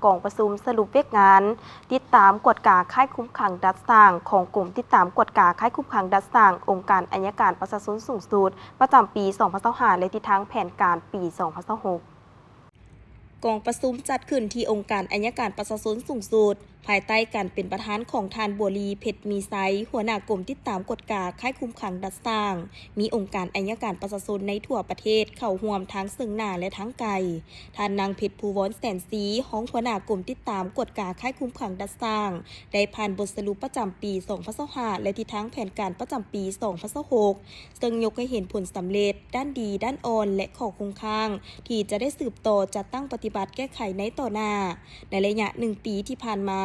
ກອງປະຊຸມສະຫຼຸບວຽກງານຕິດຕາມກວດກາຄ້າຍຄຸມຂັງດັດສ້າງຂອງກົມຕິດຕາມກວດກາຄ້າຍຄຸມຂັງດັດສ້າງ ອົງການໄອຍະການປະຊາຊົນສູງສຸດ ປະຈຳປີສອງພັນຊາວຫ້າ ແລະ ທິດທາງແຜນການປີສອງພັນຊາວຫົກ. ກອງປະຊຸມຈັດຂຶ້ນທີ່ອົງການໄອຍະການປະຊາຊົນສູງສຸດ ພາຍໃຕ້ການເປັນປະທານຂອງທ່ານ ບົວລີ ເພັດມີໄຊ ຫົວໜ້າກົມຕິດຕາມກວດກາຄ້າຍຄຸມຂັງດັດສ້າງ, ມີອົງການໄອຍະການປະຊາຊົນໃນທົ່ວປະເທດເຂົ້າຮ່ວມທັງເຊິ່ງໜ້າ ແລະ ທາງໄກ. ທ່ານນາງ ເພັດພູວອນ ແສນສີ ຮອງຫົວໜ້າກົມຕິດຕາມກວດກາຄ້າຍຄຸມຂັງດັດສ້າງ ໄດ້ຜ່ານບົດສະຫຼຸບປະຈຳປີສອງພັນຊາວຫ້າ ແລະ ທິດທາງແຜນການປະຈຳປີສອງພັນຊາວຫົກ ເຊິ່ງຍົກໃຫ້ເຫັນຜົນສຳເລັດດ້ານດີ, ດ້ານອ່ອນ ແລະ ຂໍ້ຄົງຄ້າງ ທີ່ຈະໄດ້ສືບຕໍ່ຈັດຕັ້ງປະຕິບັດແກ້ໄຂໃນຕໍ່ໜ້າ. ໃນໄລຍະໜຶ່ງປີທີ່ຜ່ານມາ,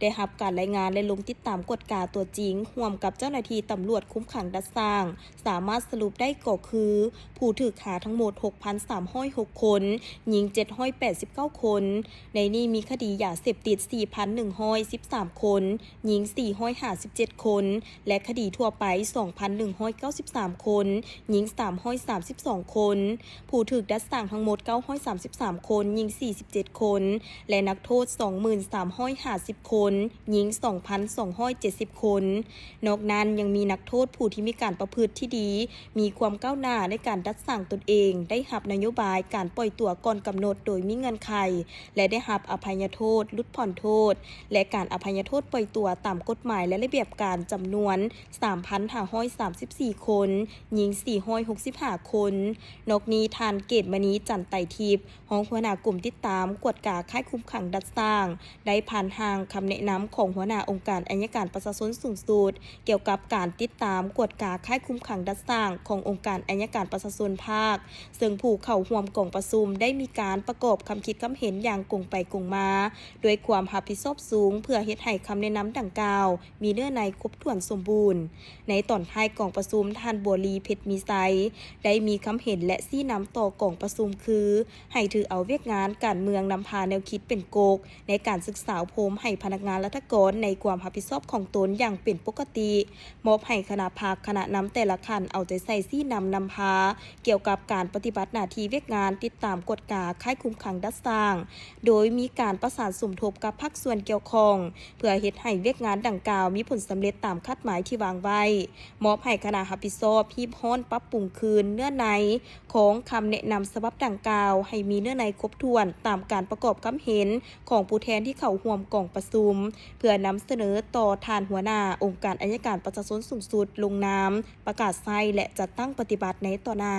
ໄດ້ຮັບການລາຍງານ ແລະ ລົງຕິດຕາມກວດກາຕົວຈິງ ຮ່ວມກັບເຈົ້າໜ້າທີ່ຕຳຫຼວດຄຸມຂັງດັດສ້າງ ສາມາດສະຫຼຸບໄດ້ກໍຄື ຜູ້ຖືກຫາທັງໝົດຫົກພັນສາມຮ້ອຍຫົກຄົນ, ຍິງເຈັດຮ້ອຍແປດສິບເກົ້າຄົນ, ໃນນີ້ມີຄະດີຢາເສບຕິດສີ່ພັນໜຶ່ງຮ້ອຍສິບສາມຄົນ, ຍິງສີ່ຮ້ອຍຫ້າສິບເຈັດຄົນ ແລະ ຄະດີທົ່ວໄປສອງພັນໜຶ່ງຮ້ອຍເກົ້າສິບສາມຄົນ, ຍິງສາມຮ້ອຍສາມສິບສອງຄົນ, ຜູ້ຖືກດັດສ້າງທັງໝົດເກົ້າຮ້ອຍສາມສິບສາມຄົນ, ຍິງສີ່ສິບເຈັດຄົນ ແລະ ນັກໂທດສອງໝື່ນສາມຮ້ອຍຫ້າສິບຄົນ, ຍິງສອງພັນສອງຮ້ອຍເຈັດສິບຄົນ. ນອກນັ້ນຍັງມີນັກໂທດຜູ້ທີ່ມີການປະພຶດທີ່ດີ, ມີຄວາມກ້າວໜ້າໃນການດັດສ້າງຕົນເອງ, ໄດ້ຮັບນະໂຍບາຍການປ່ອຍຕົວກ່ອນກຳນົດໂດຍມີເງື່ອນໄຂ ແລະ ໄດ້ຮັບອະໄພຍະໂທດ, ຫຼຸດຜ່ອນໂທດ ແລະ ການອະໄພຍະໂທດປ່ອຍຕົວຕາມກົດໝາຍ ແລະ ລະບຽບການຈຳນວນສາມພັນຫ້າຮ້ອຍສາມສິບສີ່ຄົນ, ຍິງສີ່ຮ້ອຍຫົກສິບຫ້າຄົນ. ນອກນີ້, ທ່ານ ເກດມະນີ ຈັນໄຕທິບ ຮອງຫົວໜ້າກົມຕິດຕາມກວດກາຄ້າຍຄຸມຂັງດັດສ້າງ ໄດ້ຜ່ານຮ່າງຄຳແນະນຳຂອງຫົວໜ້າອົງການໄອຍະການປະຊາຊົນສູງສຸດ ກ່ຽວກັບການຕິດຕາມກວດກາຄ້າຍຄຸມຂັງດັດສ້າງຂອງອົງການໄອຍະການປະຊາຊົນພາກ, ເຊິ່ງຜູ້ເຂົ້າຮ່ວມກອງປະຊຸມໄດ້ມີການປະກອບຄຳຄິດຄຳເຫັນຢ່າງກົງໄປກົງມາ ດ້ວຍຄວາມຮັບຜິດຊອບສູງ ເພື່ອເຮັດໃຫ້ຄຳແນະນຳດັ່ງກ່າວມີເນື້ອໃນຄົບຖ້ວນສົມບູນ. ໃນຕອນທ້າຍກອງປະຊຸມ, ທ່ານ ບົວລີ ເພັດມີໄຊ ໄດ້ມີຄຳເຫັນ ແລະ ຊີ້ນຳຕໍ່ກອງປະຊຸມຄື ໃຫ້ຖືເອົາວຽກງານການເມືອງນຳພາແນວຄິດເປັນກົກ ໃນການສຶກສາອົບຮົມໃຫ້ພະນັກງານລັດຖະກອນໃນຄວາມຮັບຜິດຊອບຂອງຕົນຢ່າງເປັນປົກກະຕິ, ມອບໃຫ້ຄະນະພັກ, ຄະນະນຳແຕ່ລະຂັ້ນເອົາໃຈໃສ່ຊີ້ນຳນຳພາ ກ່ຽວກັບການປະຕິບັດໜ້າທີ່ວຽກງານຕິດຕາມກວດກາຄ້າຍຄຸມຂັງດັດສ້າງ, ໂດຍມີການປະສານສົມທົບກັບພາກສ່ວນກ່ຽວຂ້ອງ ເພື່ອເຮັດໃຫ້ວຽກງານດັ່ງກ່າວມີຜົນສຳເລັດຕາມຄາດໝາຍທີ່ວາງໄວ້, ມອບໃຫ້ຄະນະຮັບຜິດຊອບຮີບຮ້ອນປັບປຸງຄືນເນື້ອໃນ ຂອງຄຳແນະນຳສະບັບດັ່ງກ່າວໃຫ້ມີເນື້ອໃນຄົບຖ້ວນຕາມການປະກອບຄຳເຫັນຂອງຜູ້ແທນທີ່ເຂົ້າຮ່ວມກອງປະຊຸມ ເພື່ອນຳສະເໜີຕໍ່ທ່ານຫົວໜ້າອົງການໄອຍະການປະຊາຊົນສູງສຸດລົງນາມ, ປະກາດໃຊ້ ແລະ ຈັດຕັ້ງປະຕິບັດໃນຕໍ່ໜ້າ.